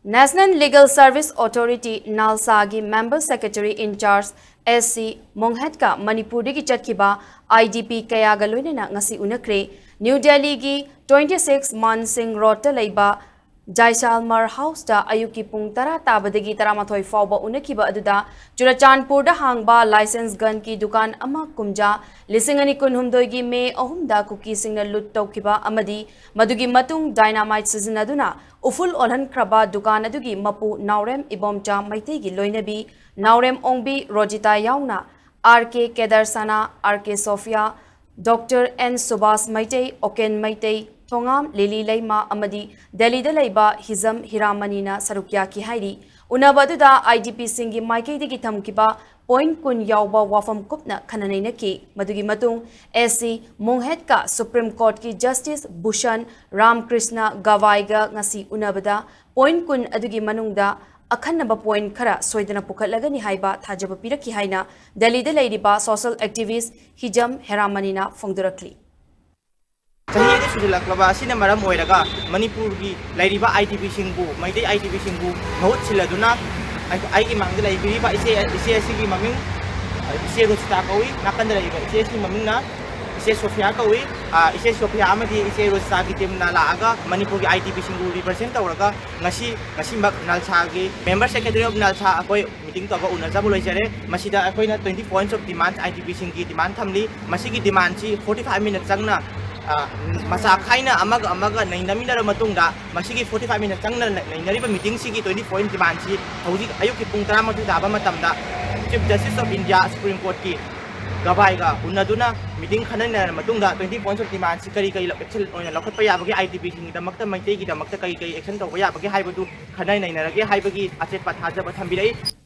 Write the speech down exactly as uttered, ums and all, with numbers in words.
National Legal Service Authority, ꯅꯥꯜꯁꯥꯒꯤ member secretary in charge S C ꯃꯣꯡꯍꯦꯠꯀ ꯃꯅꯤꯄꯨꯔꯗꯒꯤ ꯆꯠꯈꯤꯕ I D P ꯀꯌꯥꯒ ꯂꯣꯏꯅꯅ ꯉꯁꯤ ꯎꯅꯈ꯭ꯔꯦ꯫ ꯅ꯭ꯌꯨ ꯗꯦꯜꯂꯤꯒꯤ twenty six ꯃꯥꯟ ꯁꯤꯡ ꯔꯣꯗꯇ ꯂꯩꯕ ꯖꯥꯏꯁꯥꯜꯃꯔ ꯍꯥꯎꯁꯇ ꯑꯌꯨꯛꯀꯤ ꯄꯨꯡ ꯇꯔꯥ ꯇꯥꯕꯗꯒꯤ ꯇꯔꯥꯃꯥꯊꯣꯏ ꯐꯥꯎꯕ ꯎꯅꯈꯤꯕ ꯑꯗꯨꯗ ꯆꯨꯔꯆꯥꯟꯄꯨꯔꯗ ꯍꯥꯡꯕ license gunꯒꯤ ꯗꯨꯀꯥꯟ ꯑꯃ ꯀꯨꯝꯖꯥ ꯂꯤꯁꯤꯡ ꯑꯅꯤ ꯀꯨꯟꯍꯨꯝꯗꯣꯏꯒꯤ ꯃꯦ ꯑꯍꯨꯝꯗ ꯀꯨꯀꯤꯁꯤꯡꯅ ꯂꯨꯠ ꯇꯧꯈꯤꯕ ꯑꯃꯗꯤ ꯃꯗꯨꯒꯤ ꯃꯇꯨꯡ dynamite ꯁꯤꯖꯤꯟꯅꯗꯨꯅ ꯎꯐꯨꯜ ꯑꯣꯜꯍꯟꯈ꯭ꯔꯕ ꯗꯨꯀꯥꯟ ꯑꯗꯨꯒꯤ ꯃꯄꯨ ꯅꯥꯎꯔꯦꯝ ꯏꯕꯣꯝꯆꯥ ꯃꯩꯇꯩꯒꯤ ꯂꯣꯏꯅꯕꯤ ꯅꯥꯎꯔꯦꯝ ꯑꯣꯡꯕꯤ ꯔꯣꯖꯤꯇꯥ ꯌꯥꯎꯅ R K ꯀꯦꯗꯔꯁꯅꯥ, R K Sophia, Doctor N Subhas Meitei, ꯑꯣꯀꯦꯟ Meitei, ꯊꯣꯉꯥꯝ ꯂꯤꯂꯤ ꯂꯩꯃ ꯑꯃꯗꯤ ꯗꯦꯜꯂꯤꯗ ꯂꯩꯕ ꯍꯤꯖꯝ ꯍꯤꯔꯥꯃꯅꯤꯅ ꯁꯔꯨꯛ ꯌꯥꯈꯤ ꯍꯥꯏꯔꯤ꯫ ꯎꯅꯕ ꯑꯗꯨꯗ I D P ꯁꯤꯡꯒꯤ ꯃꯥꯏꯀꯩꯗꯒꯤ ꯊꯝꯈꯤꯕ point ꯀꯨꯟ ꯌꯥꯎꯕ ꯋꯥꯐꯝ ꯀꯨꯞꯅ ꯈꯟꯅ ꯅꯩꯅꯈꯤ꯫ ꯃꯗꯨꯒꯤ ꯃꯇꯨꯡ S C ꯃꯣꯡꯍꯦꯠꯀ Supreme Courtꯀꯤ Justice Bhushan ꯔꯥꯝꯀ꯭ꯔꯤꯁꯅ ꯒꯚꯥꯏꯒ ꯉꯁꯤ ꯎꯅꯕꯗ point ꯀꯨꯟ ꯑꯗꯨꯒꯤ ꯃꯅꯨꯡꯗ ꯑꯈꯟꯅꯕ point ꯈꯔ ꯁꯣꯏꯗꯅ ꯄꯨꯈꯠꯂꯒꯅꯤ ꯍꯥꯏꯕ ꯊꯥꯖꯕ ꯄꯤꯔꯛꯈꯤ ꯍꯥꯏꯅ ꯗꯦꯜꯂꯤꯗ ꯂꯩꯔꯤꯕ social activist ꯍꯤꯖꯝ ꯍꯦꯔꯥꯃꯅꯤꯅ ꯐꯣꯡꯗꯣꯔꯛꯂꯤ꯫ ꯆꯍꯤ ꯑꯅꯤ ꯁꯨꯖꯤꯜꯂꯛꯂꯕ ꯑꯁꯤꯅ ꯃꯔꯝ ꯑꯣꯏꯔꯒ ꯃꯅꯤꯄꯨꯔꯒꯤ ꯂꯩꯔꯤꯕ I D P ꯁꯤꯡꯕꯨ, Meitei I D P ꯁꯤꯡꯕꯨ ꯃꯍꯨꯠ ꯁꯤꯜꯂꯗꯨꯅ ꯑꯩ-, ꯑꯩꯒꯤ ꯃꯥꯡꯗ ꯂꯩꯕꯤꯔꯤꯕ ꯏꯆꯦ, ꯏꯆꯦ ꯑꯁꯤꯒꯤ ꯃꯃꯤꯡ, ꯏꯆꯦ ꯔꯣꯖꯤꯇꯥ ꯀꯧꯏ꯫ ꯅꯥꯀꯟꯗ ꯂꯩꯔꯤꯕ ꯏꯆꯦ ꯑꯁꯤꯒꯤ ꯃꯃꯤꯡꯅ ꯏꯆꯦ ꯁꯣꯐꯤꯌꯥ ꯀꯧꯏ꯫ ꯑ, ꯏꯆꯦ ꯁꯣꯐꯤꯌꯥ ꯑꯃꯗꯤ ꯏꯆꯦ ꯔꯣꯖꯤꯇꯥꯒꯤ teamꯅ ꯂꯥꯛꯑꯒ ꯃꯅꯤꯄꯨꯔꯒꯤ I D P ꯁꯤꯡꯕꯨ represent ꯇꯧꯔꯒ ꯉꯁꯤ, ꯉꯁꯤꯃꯛ ꯅꯥꯜꯁꯥꯒꯤ member secretary of ꯅꯥꯜꯁꯥ ꯑꯩꯈꯣꯏ meeting ꯇꯧꯕ ꯎꯅꯖꯕ ꯂꯣꯏꯖꯔꯦ꯫ ꯃꯁꯤꯗ ꯑꯩꯈꯣꯏꯅ twenty points of demand I D P ꯁꯤꯡꯒꯤ demand ꯊꯝꯂꯤ꯫ ꯃꯁꯤꯒꯤ demandꯁꯤ forty five minute ꯆꯪꯅ, ꯑ, ꯃꯆꯥ ꯈꯥꯏꯅ ꯑꯃꯒ ꯑꯃꯒ ꯅꯩꯅꯃꯤꯟꯅꯔꯕ ꯃꯇꯨꯡꯗ, ꯃꯁꯤꯒꯤ forty five minute ꯆꯪꯅ ꯅꯩ-, ꯅꯩꯅꯔꯤꯕ meetingꯁꯤꯒꯤ twenty point demandꯁꯤ ꯍꯧꯖꯤꯛ ꯑꯌꯨꯛꯀꯤ ꯄꯨꯡ ꯇꯔꯥꯃꯥꯊꯣꯏ ꯇꯥꯕ ꯃꯇꯝꯗ Chief Justice of India Supreme Courtꯀꯤ ꯒꯚꯥꯏꯒ ꯎꯅꯗꯨꯅ meeting ꯈꯟꯅ ꯅꯩꯅꯔꯕ ꯃꯇꯨꯡꯗ twenty points of demandꯁꯤ ꯀꯔꯤ ꯀꯔꯤ action ꯑꯣꯏꯅ ꯂꯧꯈꯠꯄ ꯌꯥꯕꯒꯦ, I D Pꯁꯤꯡꯒꯤꯗꯃꯛꯇ, ꯃꯩꯇꯩꯒꯤꯗꯃꯛꯇ ꯀꯔꯤ ꯀꯔꯤ action ꯇꯧꯕ ꯌꯥꯕꯒꯦ ꯍꯥꯏꯕꯗꯨ ꯈꯟꯅ ꯅꯩꯅꯔꯒꯦ ꯍꯥꯏꯕꯒꯤ ꯑꯆꯦꯠꯄ ꯊꯥꯖꯕ ꯊꯝꯕꯤꯔꯛꯏ꯫